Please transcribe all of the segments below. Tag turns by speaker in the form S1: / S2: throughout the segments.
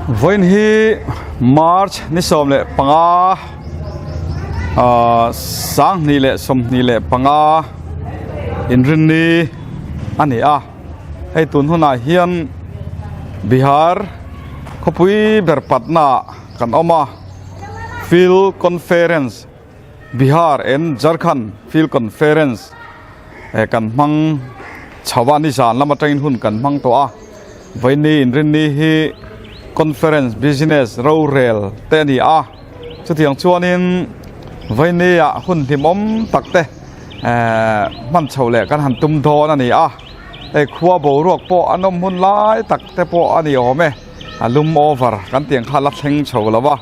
S1: Vawiin hi March ni 15 ahh 2025 inrinni a ni a hei tun hunah hian Bihar khawpui ber Patna ah kan awm a field conference Bihar and Jharkhand field conference eh kan hmang chho a nizan lam atangin hun kan hmang tawh a vawiini inrinni hi conference business rorel te a ni a chutiang chuanin vawiini ah hun hlimawm tak te ehh hman chho leh kan han tum dawn a ni a hei khua boruak pawh a nawm hun lai tak te pawh a ni awm e a lum over kan tih ang kha la thleng chho lo va.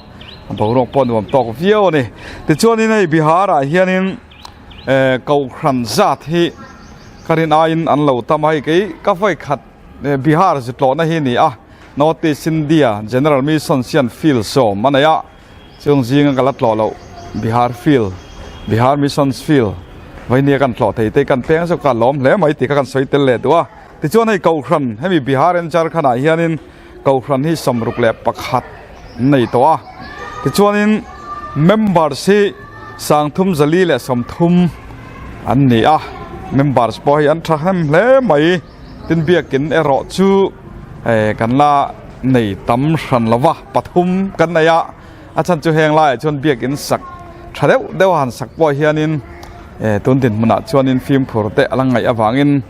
S1: Boruak pawh nuam tawk viau a ni. Tichuanin hei Bihar-ah hianin eh Kohhran zat hi ka rin aiin an lo tam a, hei kei ka vawi khat Bihar zu tlawhna hi a ni a, North East India General Mission hian field sawm a nei a, chung zinga ka la tlawh loh Bihar field, Bihar Missions field vainia kan tlawh thei te kan peng zawk a, lawm hle mai tih kha kan sawi tel leh duh a. Tichuan hei Kohhran hemi Bihar and Jharkhand-ah hianin Kohhran hi 61 an nei tawh a, tichuanin members hi 3430 an ni a, members pawh hi an tha hem hle mai, tin biakin erawh chu eh kan la nei tam hran lo va, pathum kan nei a, a chhan chu heng laiah chuan biakin sak tha deuh deuh a han sak pawh hianin eh tun dinhmunah chuanin fimkhur te a la ngaih avangin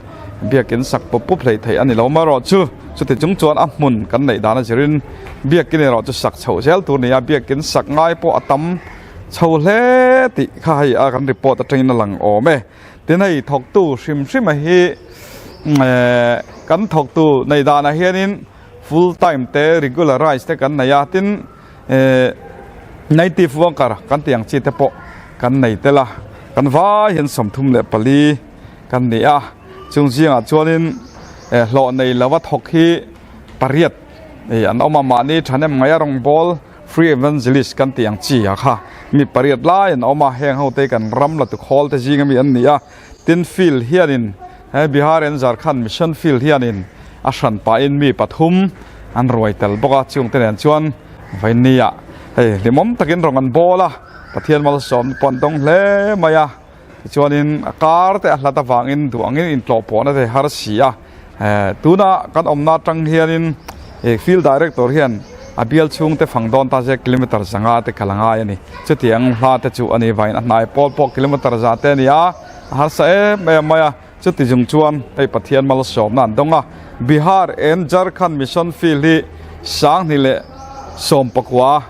S1: biakin sak pup pup hleih theih a ni lo marawh chu chuti chung chuan a hmun kan neih dan a zirin biakin erawh chu sak chhoh zel tur a ni a biakin sak ngai pawh a tam chho hle tih kha hei a kan report atangin a lang awm e tin hei thawktu hrim hrim a hi eh kan thawktu neih danah hianin full time te regularize te kan nei a tin. Eh native worker kan tih ang chi te pawh kan nei tel a kan vai hian 34 kan ni a chung zingah chuanin eh hlawh nei lova thawk hi pariat eh an awm a mahni thahnem mai a rawng bawl free evangelist kan tih ang chi ah kha mi pariat lai an awm a heng ho te kan ram la tukhawl te zinga mi an ni a tin field hianin he Bihar and Jharkhand mission field hianin a hran pahin mi pathum an ruai tel bawk a chungte nen chuan vawinia hei hlimawm takin rawn an bawl a Pathian malsawmna pawh an dawng hle mai a tichuanin a kar te a hlat avangin duh angin intlawh pawhna te har si a eh tuna kan awmna atang hianin ih field director hian a bial chhungte fang dawn ta se kilometer zanga te kal a ngai a ni chutiang hla te chu a ni vangin a hnai pawl pawh kilometer za te a ni a a harsa em em mai a. Chuti chung chuan hei Pathian malsawmna an dawng a, Bihar and Jharkhand Mission Field hi 2019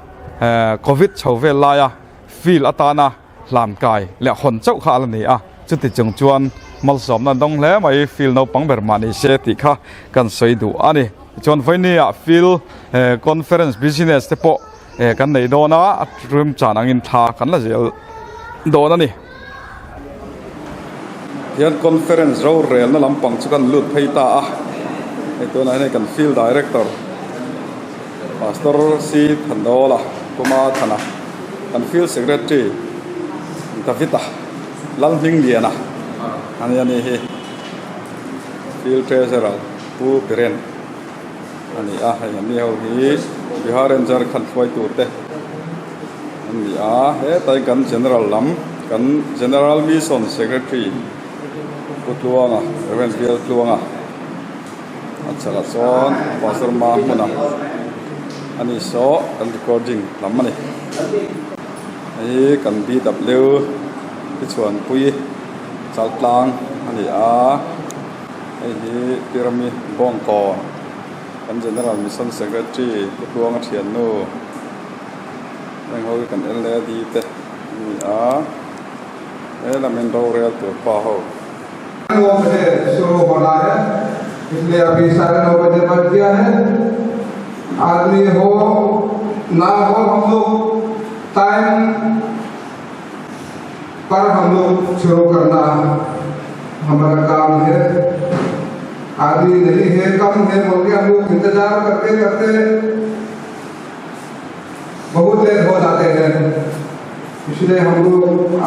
S1: Covid chho vel laia field atana hlan kai leh hawn chauh kha a la ni a, chuti chung chuan malsawmna an dawng hle mai, field naupang ber mah ni se tih kha kan sawi duh a ni. Tichuan vawinia field conference business te pawh kan nei dawn a, a remchan angin thla kan la zel dawn a ni. Hian conference rorelna lampang chu kan lut phei ta a, hei tunah hian hei kan field director Pastor C Thandawla Puma Thana kan field secretary David-a Lalhmingliana a ni a ni hi field treasurer Pu Biren a ni a hei an ni ho hi Bihar and Jharkhand hruaitu te an ni a hetlai kan general lam kan general mission secretary Pu Tluanga Rev Bial Tluanga a chhakah chuan Pastor Mahmuna a ni saw kan recording lam a ni hei kan B_W Tichhuanpui Chaltlang a ni a. Hei hi Pyramid Bawngkawn kan General Mission Secretary Pu Tluanga Thiannu heng ho hi kan LAD te an ni a he lamin rorel tur pa ho.
S2: नौ बजे शुरू होना है इसलिए अभी 9:30 बजे बज गया है आदमी हो ना हो हम लोग टाइम पर हम लोग शुरू करना हमारा काम है आदमी नहीं है कम है बोल के हम लोग इंतजार करते करते बहुत लेट हो जाते हैं इसलिए हम लोग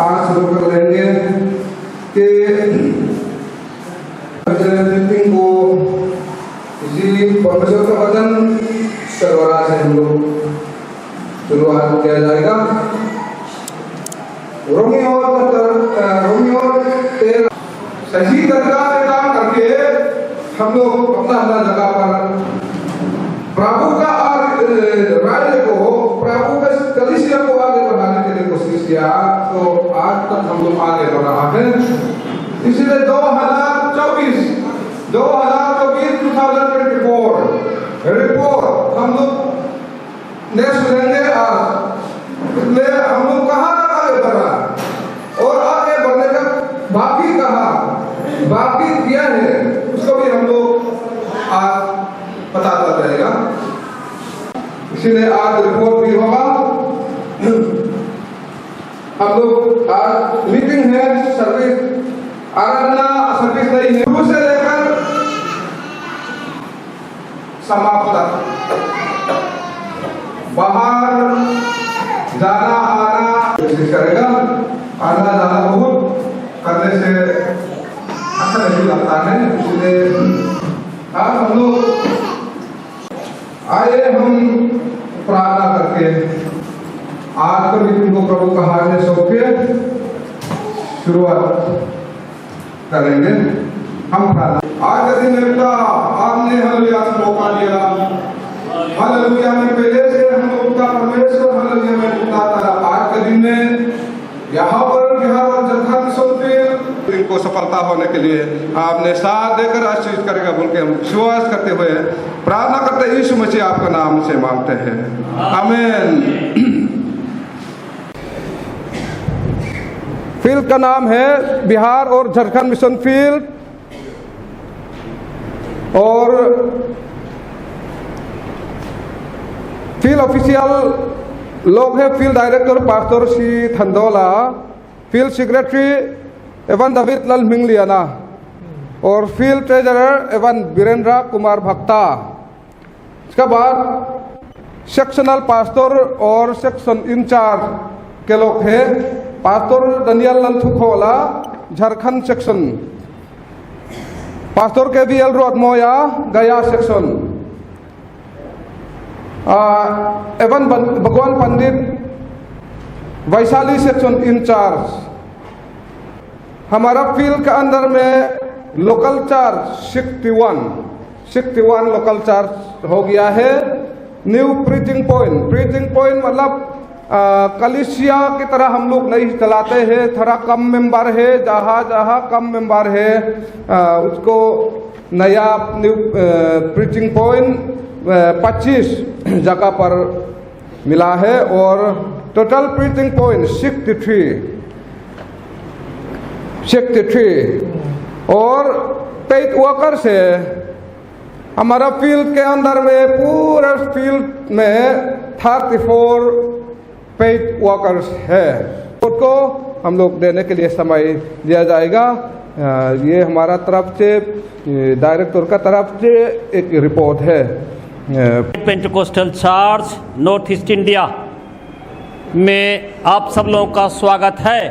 S2: आज शुरू कर लेंगे कि मीटिंग को इसी परमेश्वर का वचन सर्वराज से हम शुरुआत किया जाएगा। रोमियो रोमियो 13 सही तरीका से काम करके हम लोग अपना अपना जगह पर प्रभु का राज्य को, प्रभु के कलीसिया को आगे बढ़ाने के लिए कोशिश किया तो आज तक हम लोग आगे बढ़ रहा है। इसलिए 2024, 2024, 2024 रिपोर्ट हम लोग नेक्स्ट सुनेंगे आज। इसलिए हम लोग कहाँ तक आगे बढ़ रहा है और आगे बढ़ने का बाकी कहाँ बाकी किया है, उसको भी हम लोग आज पता चल जाएगा। इसीलिए आज रिपोर्ट भी होगा। हम लोग आज मीटिंग है, सर्विस, आराधना सर्विस नहीं है। शुरू से लेकर समाप्त तक बाहर जाना आना कोशिश करेगा। आना जाना बहुत करने से अच्छा नहीं लगता है। इसलिए आज हम लोग आए, हम प्रार्थना करके आज का मीटिंग को प्रभु का हाथ में सौंप के शुरुआत करेंगे। हम प्रार्थना। आज का दिन पिता, आपने हालेलुया मौका दिया। हालेलुया में पहले से हम लोग का परमेश्वर, हालेलुया में पिता, आज के दिन में यहाँ पर बिहार और झारखंड मिशन फील्ड को सफलता होने के लिए आपने साथ देकर आशीष करेगा बोल के हम विश्वास करते हुए प्रार्थना करते यीशु मसीह आपका नाम से मांगते हैं, आमीन। फील्ड का नाम है बिहार और झारखंड मिशन फील्ड और फील्ड ऑफिशियल लोग है field director pastor C Thandola, field secretary एवं दाविद लाल मिंगलियाना और फील्ड ट्रेजरर एवं बीरेंद्र कुमार भक्ता। इसके बाद सेक्शनल पास्टर और section in charge के लोग हैं pastor Daniel Lal Thukhola Jharkhand section, pastor K V L Moya Gaya section, एवं भगवान पंडित वैशाली section in charge. हमारा फील्ड के अंदर में local church 61, 61 local church हो गया है। New preaching point, preaching point मतलब कलिसिया की तरह हम लोग नहीं चलाते हैं, थोड़ा कम मेंबर है, जहाँ जहाँ कम मेंबर है उसको नया new preaching point 25 जगह पर मिला है और total preaching point 63, 63 और पेड वर्कर्स है हमारा फील्ड के अंदर में, पूरा फील्ड में 34 पेड वर्कर्स है। उनको हम लोग देने के लिए समय दिया जाएगा। ये हमारा तरफ से, डायरेक्टर का तरफ से एक रिपोर्ट है।
S3: Pentecostal church north east India में आप सब लोगों का स्वागत है।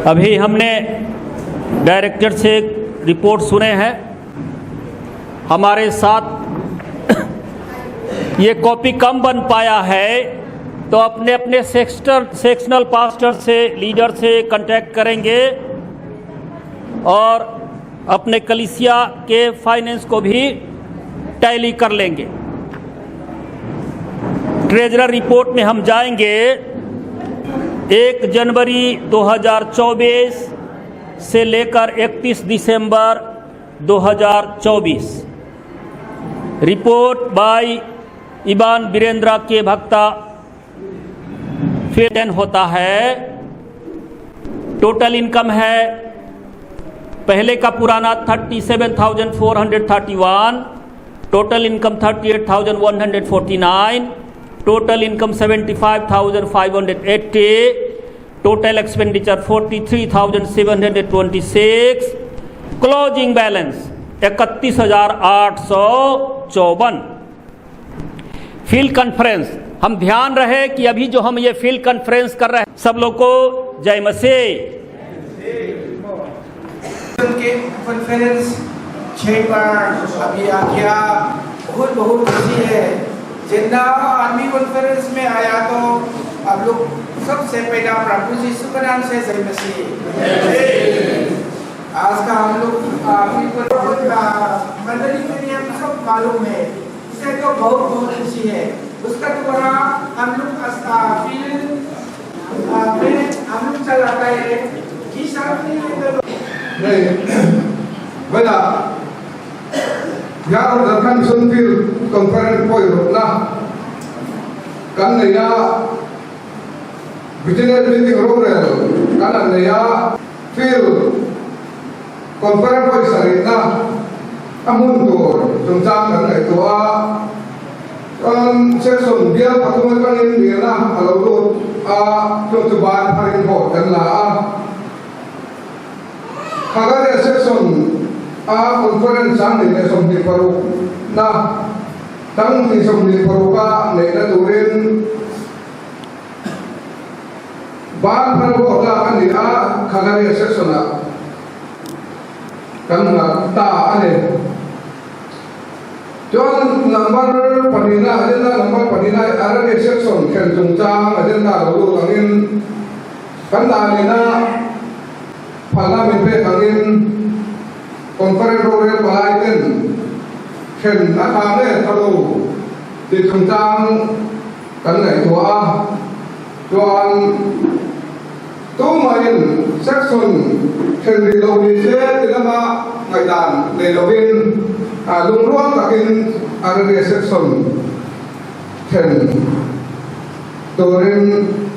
S3: अभी हमने डायरेक्टर से रिपोर्ट सुने हैं। हमारे साथ ये कॉपी कम बन पाया है तो अपने अपने सेक्शनल पास्टर से, लीडर से कांटेक्ट करेंगे और अपने कलीसिया के फाइनेंस को भी टैली कर लेंगे। ट्रेजरर रिपोर्ट में हम जाएंगे। 1 जनवरी 2024 से लेकर 31 दिसंबर 2024 रिपोर्ट बाय इबान बीरेंद्र के भक्ता फिर होता है। टोटल इनकम है पहले का पुराना 37,431, total income 38,149, total income 75,580, total expenditure 43,726, closing balance 31,854। Field conference, हम ध्यान रहे कि अभी जो हम ये फील्ड कॉन्फ्रेंस कर रहे हैं, सब लोग को जय मसीह।
S4: के कॉन्फ्रेंस 6 बार अभी आ गया, बहुत बहुत खुशी है। जिंदा आर्मी कॉन्फ्रेंस में आया तो आप लोग सबसे पहला प्रभु यीशु के नाम से जय मसीह। आज का हम लोग आर्मी मंडली के नियम सब मालूम है, इसे तो बहुत बहुत खुशी है। उसका द्वारा हम लोग फील्ड में हम लोग चलाता है इस आदमी।
S2: Hei vawilah Bihar Jharkhand Mission Field Conference pawih rawtna kan nei a, Business Meeting rorel kan han nei a, Field Conference pawih sarihna a hmun tur chungchang kan ngaihtuah a, chuan Section bial pathum atangin dilna a lo lut a, chung chu ban pharin vote kan la a. Khagaria Section a Conference 2026 na 2026 a neihna turin ban phar vote lak a ni a, Khagaria Section ah kan nghat ta a ni. Chuan number pahnihna agenda number pahnihna Araria Section thlen chungchang agenda lo lut angin Kan danina phalna min pek angin Conference rorel palai ten then a tha nge tha lo tih chungchang kan ngaihtuah a, chuan tumahin section then rih lo ni se ti lama ngaihdan nei lovin lungrual takin Araria section then Turin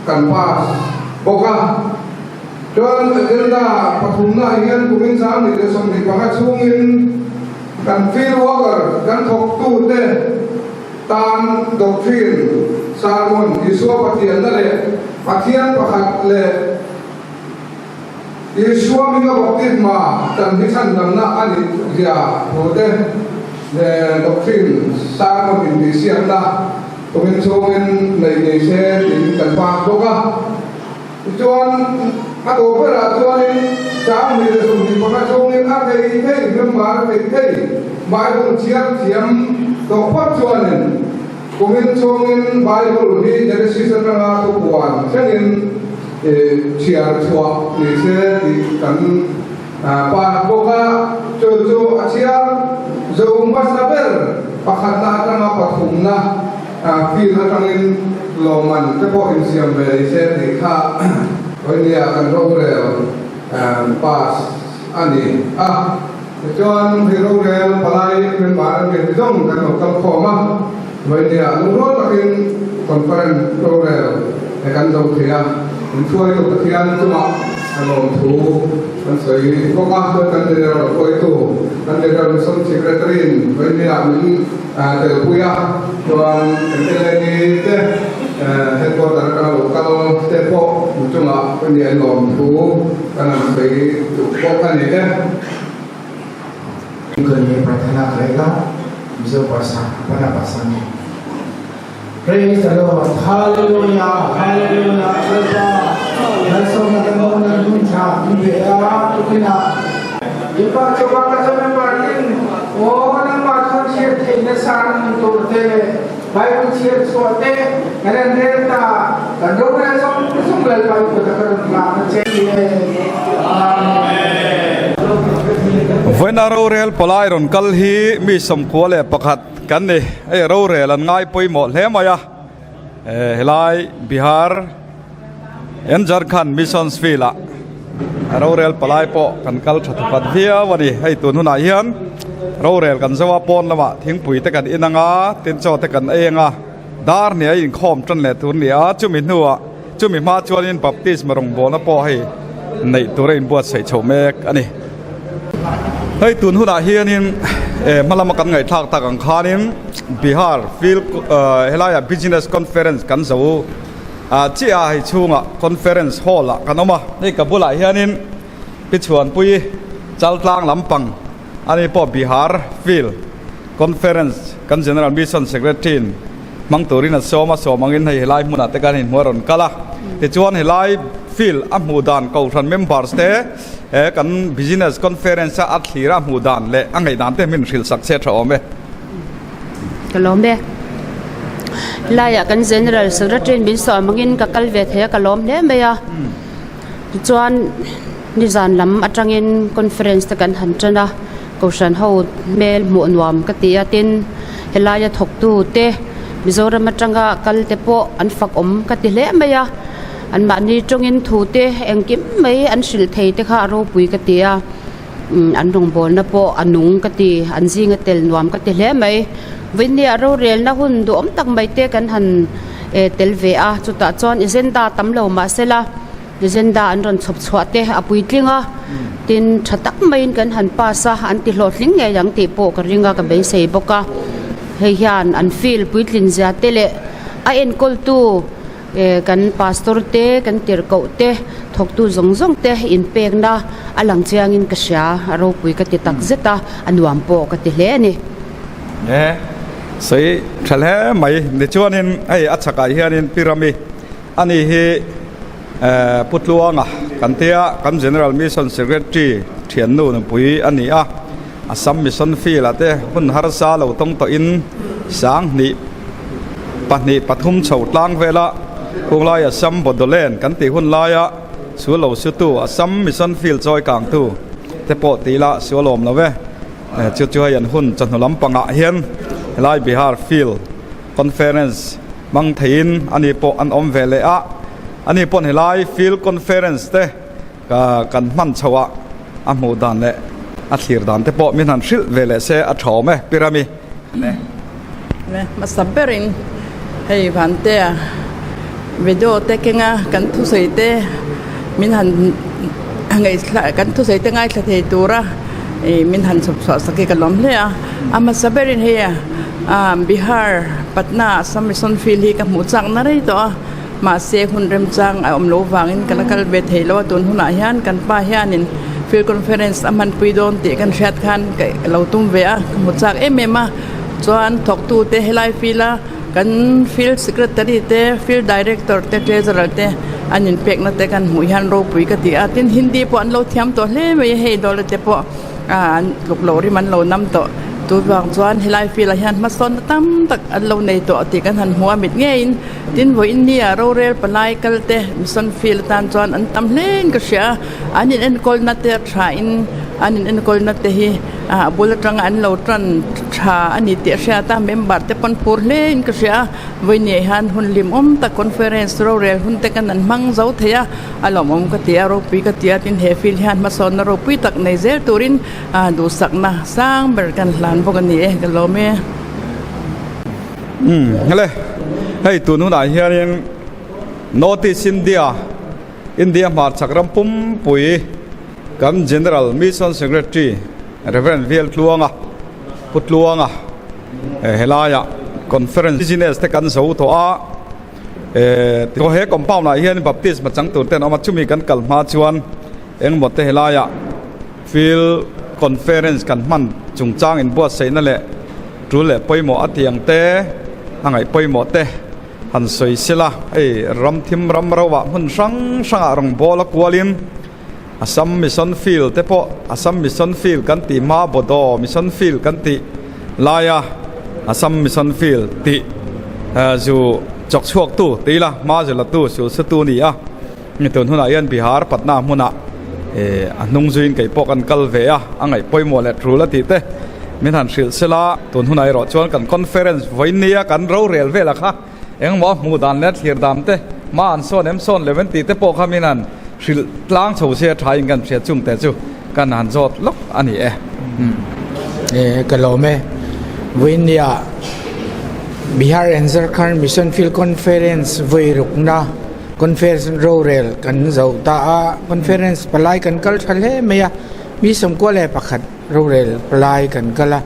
S2: kan pass bawk a, chuan agenda pathumna ah hian kumin 2025 chhungin kan field worker kan thawktute tan doctrine, sermon, Isua Pathianna leh Pathian pakhat leh Isua hminga baptisma chan hi chhandamna a nih zia thu te leh doctrine, sermon intihsiakna Kumin chhungin nei nei se tiin kan pass bawk a. Tichuan a tawp berah chuanin 2025 chhungin a thei thei member a thei thei Bible chhiar thiam tawh phawt chuanin kumin chhungin Bible hi Genesis atanga thupuan thlengin chhiar chhuah ni se tih kan pass bawk a. Chu chu a chhiar zo hmasa ber. Pakhatna atanga pathumna field atangin lawmman te pawh insiam ve ni se tih kha Vawinia kan rorel pass a ni a. Tichuan hei rorel palai member an ngei zawng kan lo kal khawm a, Vawinia lungrual takin conference rorel kan zo thei a, min hruaitu Pathian chungah lawmthu kan sawi bawk a, chuan kan general hruaitu Kan General Mission Secretary-in Vawinia min telpui a, chuan kan LNE te Headquarter atanga lo kal te pawh hmu chungah Vawinia in lawmthu kan han sawi duh bawk a ni e.
S4: के लिए प्रार्थना करेगा Mizo Bhasha अपना भाषा में। Praise the Lord. Hallelujah. Hallelujah. Lalpa malsawmna kan dawn a nun tha min pe a tukin a. Ipa choka ka chuan member in aw nangmah chuan chhiar theih nasa an tur te Bible chhiar chhuah te kan en rel ta kan rorel zawng zawng Lalpa i kut a ka rawn hlan a che. Amen.
S1: Vawiina rorel pawlai rawn kal hi mi 91 kan ni. Hei rorel an ngai pawimawh hle mai a, helai Bihar and Jharkhand Missions Field ah rorel palai pawh kan kal tha thawkhat viau a ni. Hei tun hunah hian rorel kan zo a, pawn lamah thingpui te kan in ang a, tin chaw te kan ei ang a, dar hniai inkhawm tan leh tur a ni a, chumi hnuah chumi hma chuanin baptisma rawngbawlna pawh hei neih tur a inbuatsaih chho mek a ni. Hei tun hunah hianin hma lama kan ngaihthlak tak ang khanin Bihar field helaiah business conference kan zo chiah a, hei chhungah conference hall ah kan awm a, hei ka bulah hianin Pi Chhuanpui Chaltlang lampang ani pawh Bihar field conference kan General Mission Secretary in hmang turin a sawm a, sawm angin hei helai hmunah te khan inhmuh a rawn kal a, tichuan helai field a hmuh dan Kohhran members te He kan business conference a a thlir a hmuh dan leh a ngaih dan te min hrilh sak che tha awm e.
S5: Ka lawm e. Laiah kan General Secretary in min sawm angin ka kal ve thei a ka lawm hle mai a. Tichuan nizan lam atangin conference te kan han tan a, Kohhran ho hmel hmuh nuam ka ti a, tin helaia thawktu te Mizoram atanga kal te pawh an fak awm ka ti hle mai a, anmahni tawngin thu te engkim mai an hrilh thei te kha a ropui ka ti a. An rawngbawlna pawh a nung ka ti, an zinga tel nuam ka ti hle mai. Vawinia rorelna hun duhawm tak mai te kan han tel ve a, chutah chuan agenda tam lo mahsela agenda an rawn chhawp chhuah te a puitling a, tin tha tak maiin kan han pass a, an ti hlawhtling ngei ang tih pawh ka ring a, ka beisei bawk a. Hei hian an field puitlin zia te leh a enkawltu Kan pastor te, kan tirhkoh te, thawktu zawng zawng te inpekna a lang chiangin ka hria, a ropui ka ti tak zet a, a nuam pawh ka ti hle a ni.
S1: E, sawi tha hle mai. Tichuanin hei a chhakah hianin Pi Rami a ni hi Pu Tluanga kan tia kan General Mission Secretary thiannu nupui a ni a, Assam Mission Field ah te hun harsa lo tawng tawhin 2000 3 chho tlang vela hunglai Assam Bodoland kan tih hun laia sual lo sutu Assam Mission Field chawi kangtu te pawh tih ila sual awm lo e. Chu chu hei an hun chawhnu lampangah hian helai Bihar Field Conference hmang theiin ani pawh an awm ve leh a, ani pawn helai Field Conference te Kan hman chho a, a hmuh dan leh a thlir dan te pawh min han hrilh ve leh se a tha awm e, Pi Rami.
S6: Hmasa berin hei Vantea video te kenga kan thusawi te min han ngaihthla kan thusawi te ngaithla thei tura min han chhawp chhuah sak hi ka lawm hle a. A hmasa berin hei Bihar Patna Assam Mission Field hi ka hmuh chak na rei tawh a. Mahse, hun remchang a awm lo vangin ka la kal ve thei lo a, tun hunah hian kan pa hianin Field Conference a hmanpui dawn tih kan hriat khan ka lo tum ve a, ka hmu chak em em a. Chuan thawktute helai field a kan Field Secretary te, Field Director te, Treasurer te an inpekna te kan hmuh hian ropui ka ti a. Tin, Hindi pawh an lo thiam tawh hle mai a, hei dawla te pawh. An tluk loh rim an lo nam tawh. Chuvang chuan helai field ah hian hmasawnna tam tak an lo nei tawh tih kan han hmu a mit ngeiin. Tin, vawiin nia rorel palai kal te mission field atan chuan an tam hlein ka hria a. An in enkawlna te a thain an in enkawlna te hi a bul atanga an lo tan tha a ni tih a hriat a. Member te pawn phur hlein ka hria a. Vawiin ah hian hun hlimawm tak conference rorel hun te kan han hmang zo thei a. A lawmawm ka ti a, ropui ka ti a, tin he field hian hmasawnna ropui tak nei zel turin duhsakna sang ber kan hlan bawk a ni e, ka lawm e.
S1: Umm hele, hei tun hunah hianin North East India, India hmarchhak ram pumpui kan General Mission Secretary Rev Veltluanga, Pu Tluanga helaiah Conference Business te kan zo tawh a. Eee he compound ah hian baptisma chang tur te an awm a chumi kan kal hma chuan engmaw te helaiah field conference kan hman chungchang inbuatsaihna leh tul leh pawimawh a tih ang te a ngaih pawimawh te han sawi sela hei ram thim ram ro ah hmun hrang hrangah rawngbâwl a kualin Assam Mission Field te pawh Assam Mission Field kan tih hma Bodo Mission Field kan tih laia Assam Mission Field tih zu chawk chhuak tu ti ila hma zu la tu sul su tu a ni a mi tun hunah hian Bihar Patna hmunah a hnung zuiin kei pawh kan kal ve a a ngaih pawimawh leh tul a tih te min han hrilh sela tun hunah erawh chuan kan conference vawiin nia kan rorel velah kha Engmaw a hmuh dan leh thlir dan te, hma an sawn em sawn lo em tih te pawh kha min han hrilh tlang chho se a tha in kan hriat chung te chu kan han zawt lawk a ni e.
S4: E, ka lawm e. Vawinia Bihar and Jharkhand Mission Field Conference vawi rukna Conference rorel kan zo ta a, Conference palai kan kal tha hle mai a, mi 91 rorel palai kan kal a,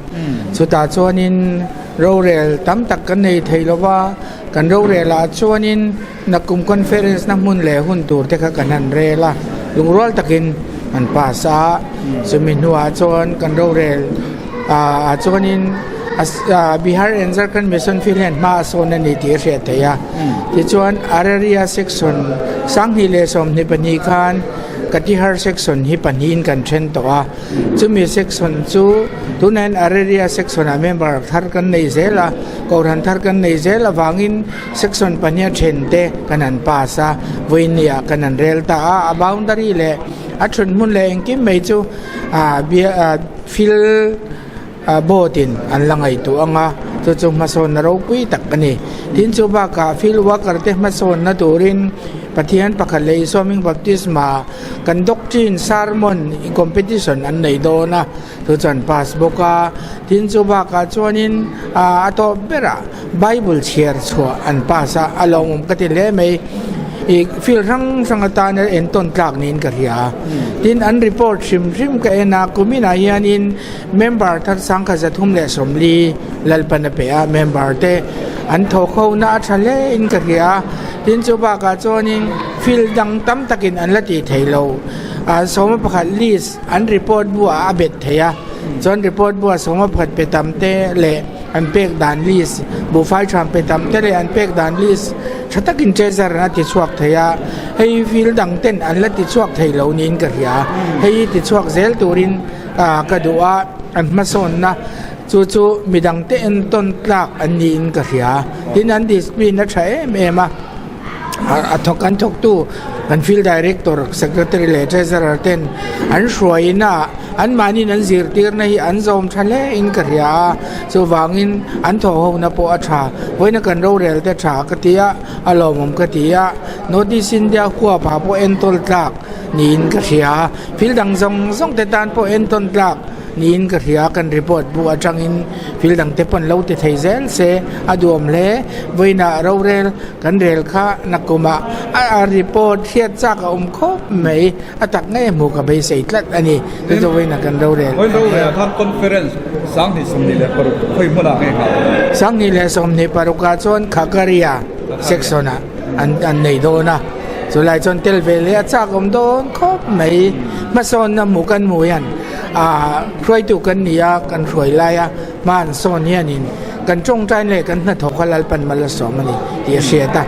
S4: chutah chuanin rorel tam tak kan nei thei lo va, kan rorel ah chuanin nakum conference na hmun leh hun tur te kha kan han rel a, lungrual takin an pass a, chumi hnuah chuan kan rorel ah chuanin Bihar and Jharkhand Mission Field hian hma a sawn a ni tih a hriat theih a, tichuan Araria section 2022 khan. Katihar section hi pahnihin kan then tawh a, chumi section chu tunah hian Araria section ah member thar kan nei zel a, kohhran thar kan nei zel avangin section pahniha then te kan han pass a, vawiin ah kan han rel ta a, a boundary leh a thut hmun leh engkim mai chu ah field board in an la ngaihtuah ang a, chu chu hmasawnna ropui tak a ni. Tin chu bakah field worker te hmasawnna turin Pathian pakhat leh Isua hming baptisma kan doctrine sermon competition an nei dawn a, chu chu an pass bawk a. Tin chu bakah chuanin a tawp berah Bible chhiar chhuah an pass a, a lawmawm ka ti hle mai. Ih field hrang hrang atana entawn tlak niin ka hria a. Tin an report hrim hrim ka en a, kuminah hianin Member thar 1130 Lalpan a pe a, member te an thawk ho na a tha hle in ka hria a, tin chu bakah chuanin field dang tam takin an la tih thei lo, ah sawma pakhat list an report buah a bet thei a, chuan report buah sawma pakhat pe tam te leh an pek dan list buhfai tham pe tam te leh an pek dan list tha takin treasurer a ti chhuak thei a, hei field dang ten an la ti chhuak thei lo niin ka hria, hei hi ti chhuak zel turin. Ka duh a, an hmasawnna chu chu midangte entawn tlak an niin ka hria. Tin, an discipline a tha em em a, a thawk an thawktu kan field director, secretary leh treasurer ten an hruaina anmahniin an zirtirna hi an zawm tha hle in ka hria a, chuvangin an thawhhona pawh a tha. Vawiina kan rorel te tha ka ti a, a lawmawm ka ti a, North East India huapah pawh entawn tlak niin ka hria. Thil dang zawng zawng te tan pawh entawn tlak niin ka hria, kan report bu atangin thil dang te pawn lo ti thei zel se a duhawm hle. Vawiinah rorel kan rel kha nakumah a report hriat chak a awm khawp mai, a tak ngei hmuh ka beisei tlat a ni. Chu chu vawiinah kan rorel.
S1: Vawiin rorel khan conference 2026 khawi hmunah nge nghah dawn?
S4: 2026 ah chuan Khagaria section ah. An nei dawn a, chulai chuan tel ve leh a chak awm dawn khawp mai. Hmasawnna hmuh kan hmuh hian ah hruaitu kan ni a, kan hruai lai a, hma an sawn hianin kan tawngtain leh kan hnathawk a Lalpan mal a sawm a ni tih a hriat a.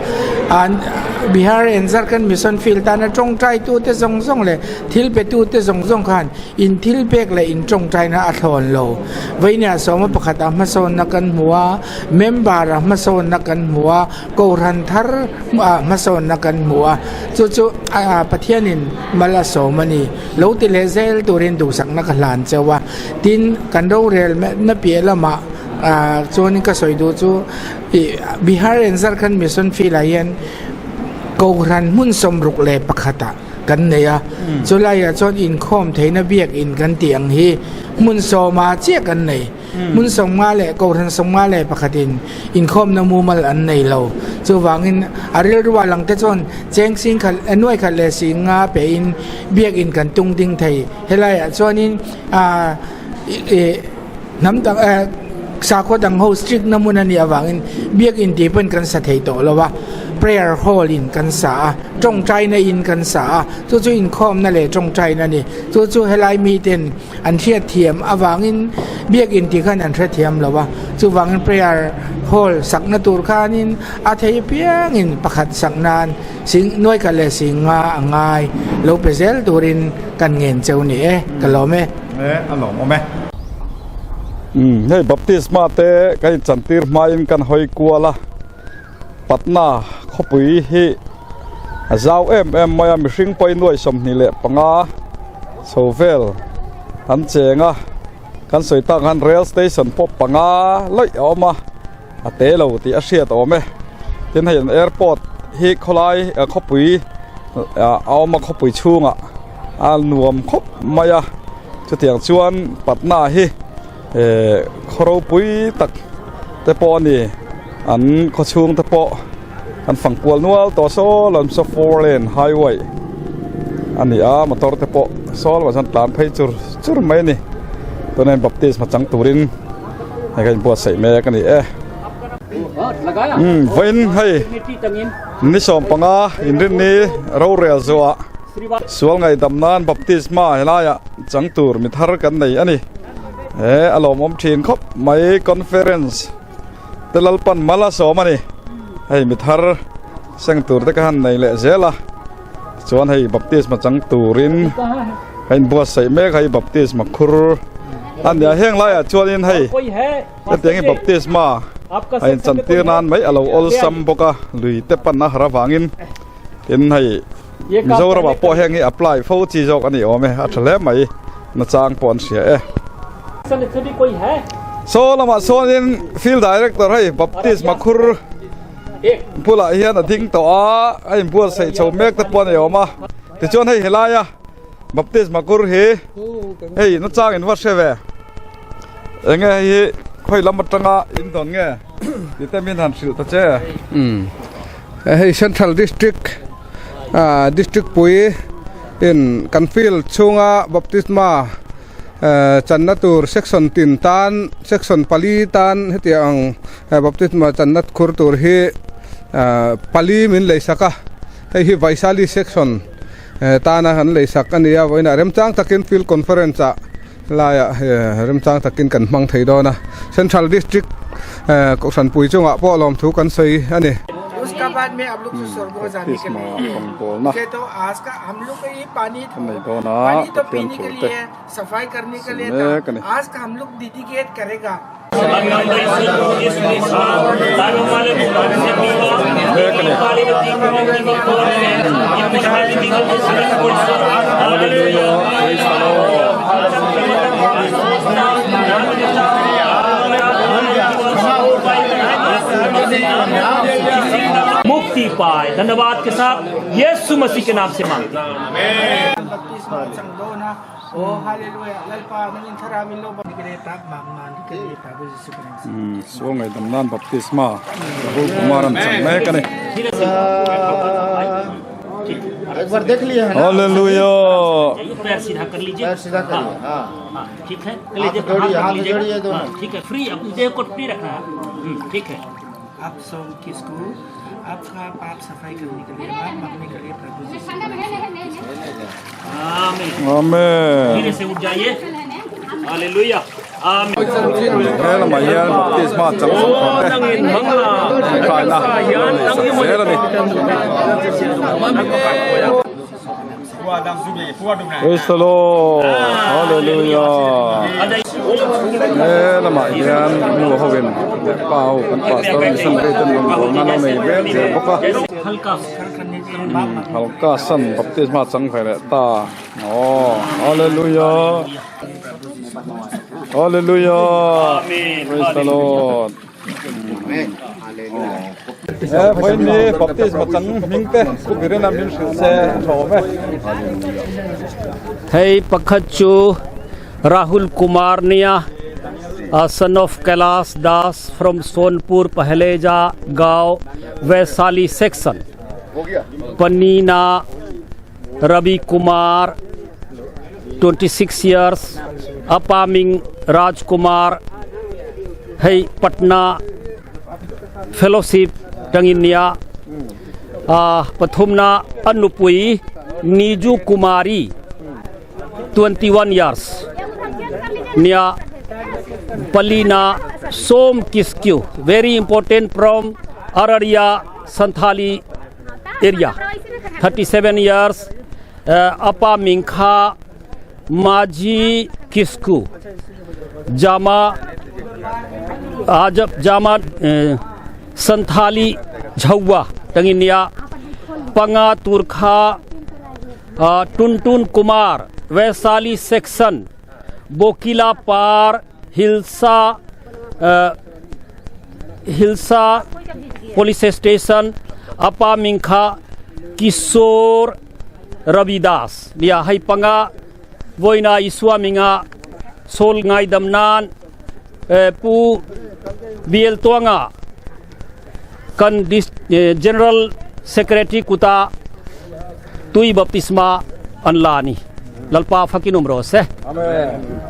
S4: Bihar and Jharkhand Mission Field tana tawngtaitute zawng zawng leh thil petute zawng zawng khan In thil pek leh in tawngtaina a thlawn lo. Vawinia sawma pakhat a hmasawnna kan hmu a, member a hmasawnna kan hmu a, kohhran thar a hmasawnna kan hmu a, chu chu Pathianin mal a sawm a ni. Lo ti leh zel turin duhsakna ka hlan cheu a. Tin, kan rorel na piah lamah chuanin ka sawi duh chu Bihar and Jharkhand Mission Field ah hian kohhran hmun 61 ah kan nei a, chulaiah chuan inkhawm theihna biakin kan tih ang hi hmun sawma chiah kan nei. Hmun 50 leh kohhran 51 in inkhawmna mumal an nei lo. Chuvangin a rilrua lang te chuan cheng sing khat nuai khat leh sing nga pehin biakin kan tung ding thei. Helaiah chuanin ah hnam dang sakhaw dang ho strict na hmun a nih avangin biakin tih pawn kan sa thei tawh lo a, prayer hall in kan sa a, tawngtaina in kan sa a, chu chu inkhawmna leh tawngtaina a ni. Chu chu helai miten an hriatthiam avangin biakin tih khan an hrethiam lo a, chuvangin prayer hall sakna tur khanin a thei apiangin pakhat sak nan sing nuai khat leh sing nga a ngai lo pe zel turin kan ngen cheu ni e, ka lawm e.
S1: E, a lawm awm e. Umm, hei baptisma te kan inchantir hmain kan hawi kual a, Patna khawpui hi a zau em em mai a, mihring pawhin nuai 25 chho vel an cheng a, kan sawi tak khan rail station pawh panga lawih a awm a, a te lo tih a hriat awm e. Tin hei an airport hi khawlai khawpui a awm a khawpui chhungah a nuam khawp mai a chutiang chuan Patna hi eh khaw ropui tak te pawh a ni an khaw chhung te pawh an fang kual nual tawh saw lam saw four lane highway a ni a motor te pawh saw lamah chuan tlan phei chur chur mai a ni tunah hian baptisma chang turin hei ka inbuatsaih mek a ni e umm vawiin hei ni 15 inrinni rorel zuah. Sual ngaihdam nan baptisma helaiah chang tur mi thar kan nei a ni. He a lawmawm thin khawp mai conference te Lalpan mal a sawm a ni. Hei mi thar seng tur te ka han nei leh zel a. Chuan hei baptisma chang turin a inbuatsaih mek a hei baptisma khur a nia heng laiah chuanin hei hetiang hi baptisma a inchantir nan mai a lo awlsam bawk a lui te pan a har avangin tin hei Mizoramah pawh heng hi apply fo chi zawk a ni awm e a tha hle mai nachang pawh an hria e. Saw lamah sawnin field director hei baptisma khur bulah hian a ding tawh a a inbuatsaih chho mek te pawh a ni awm a tichuan hei helaia baptisma kur hi hei nachang in va hre ve eng nge hei hi khawi lam atanga in dawn nge tih te min han hrilh ta che.
S2: Hei Central District ah District pui in kan field chhunga baptisma Channa tur section tin tan section pali tan hetiang ang baptisma channa khur tur hi pali min lei sak a hei hi Vaishali section tana kan lei sak a ni a vawiinah remchang takin field conference ah laiah remchang takin kan hmang thei dawn a Central District kohhran pui chungah pawh lawmthu kan sawi a ni.
S1: Baptisma rawngbawlna a nei dawn a Pathian thu te sawi mek a ni. Mek a ni. Hallelujah praise the Lord.
S3: मुक्ति पाए धन्यवाद के साथ यीशु मसीह के नाम से मांगते हैं
S1: Sual ngaihdam nan baptisma Rahul Kumar an chang mek a ni. Hallelujah.
S3: पैर सीधा कर लीजिए
S4: पैर सीधा करिए हाँ
S3: हाँ ठीक है कलेजे पर
S4: जोड़िए,
S3: हाथ
S4: हाथ
S3: रख लीजिएगा
S4: जोड़िए दोनों।
S3: हाँ, ठीक है फ्री अपने देह को फ्री रखना है ठीक है
S7: आप सब किसको आपका पाप सफाई करने के लिए पाप मांगने के लिए प्रभु यीशु
S3: आमीन
S1: Amen.
S3: धीरे से उठ जाइए हालेलुया आमीन
S1: He lamah hian baptisma chang chhawk te tawngtaina an nei sak zel a ni. Praise the Lord. Hallelujah. He lamah hian nu hovin leh pa ho kan pastor missionary ten rawngbawlna an lo nei mek zel bawk a. Halka san baptisma chang ve leh ta. Aw Hallelujah. Hallelujah. Praise the Lord. He vawiin ni baptisma chang hming te Pu Birena min hrilh se a tha awm e.
S3: Hei pakhat chu Rahul Kumar nia son of Kailash Das from Sonpur Pahleja Gaon Vaishali section Panina Ravi Kumar 26 years Apaming Rajkumar hei Patna fellowship tangin nia pathumna a nupui Niju Kumari 21 years nia palina Som Kisku very important from Araria Santhali area 37 years apa Mingkha Majhi Kisku Jama Jama Santhali Jhaua Tanginia Panga Turkha Tuntun Kumar Vaishali section Bokila Par Hilsa Hilsa police station apa Mingkha Kishore Ravidas nia hei panga voina Isua minga sol ngai dam nan pu BL Tuanga kan general secretary kuta tui baptisma an la ni lalpa fakin um rawh se.
S1: Amen.